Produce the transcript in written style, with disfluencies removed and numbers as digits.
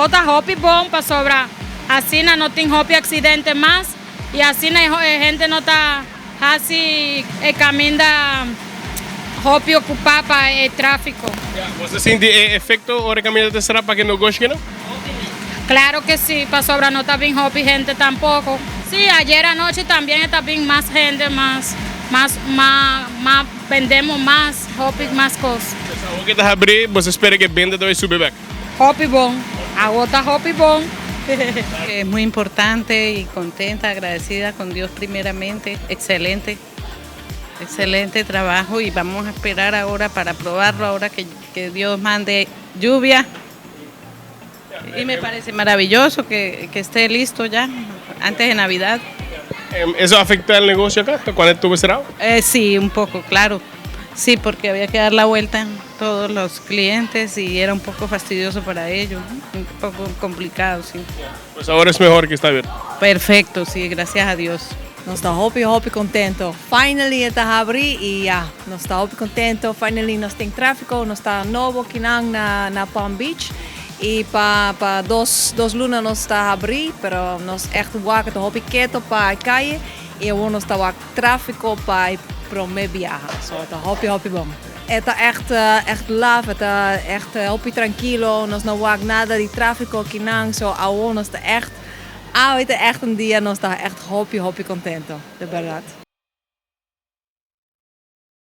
Awor ta hopi bon pasobra asina no tin hopi accidente mas y asina hende no ta haci e caminda hopi ocupa pa e trafico. Bo ta sinti e efecto ora caminda ta cera pa e negoshi, no? Claro que si, pasobra no ta bin hopi hende tampoco. Si, ayera anochi tambe ta bin mas hende, mas, mas, mas, mas, bendemos mas, hopi mas cos. Awor cu ta habri, bo ta spera cu benta ta subi back? Hopi bon, awor ta hopi bon. Es muy importante y contenta, agradecida con Dios primeramente. Excelente, excelente trabajo y vamos a esperar ahora para probarlo, ahora que Dios mande lluvia. Y me parece maravilloso que esté listo ya, antes de Navidad. Esey a afecta e negoshi aki, cuando estuvo cera? Sí, un poco, claro. Sí, porque había que dar la vuelta a todos los clientes y era un poco fastidioso para ellos, ¿no? Un poco complicado, sí. Pues awor ta mihor cu ta habri. Perfecto, sí, gracias a Dios. Nos ta hopi hopi contento. Finally ta habri y ya, nos ta hopi contento. Finally nos tin trafico, nos ta nobo aki na Palm Beach. Y pa 2 luna nos ta habri, pero nos echt wak ta hopi keto pa caya y awor nos ta wak trafico pa prome biaha. So ta hopi hopi bon. E ta echt echt love, ta echt hopi trankil, nos no wak nada di trafico akinan, so awor nos ta echt, ah, ta echt un dia, nos ta echt hopi hopi contento, di berdad.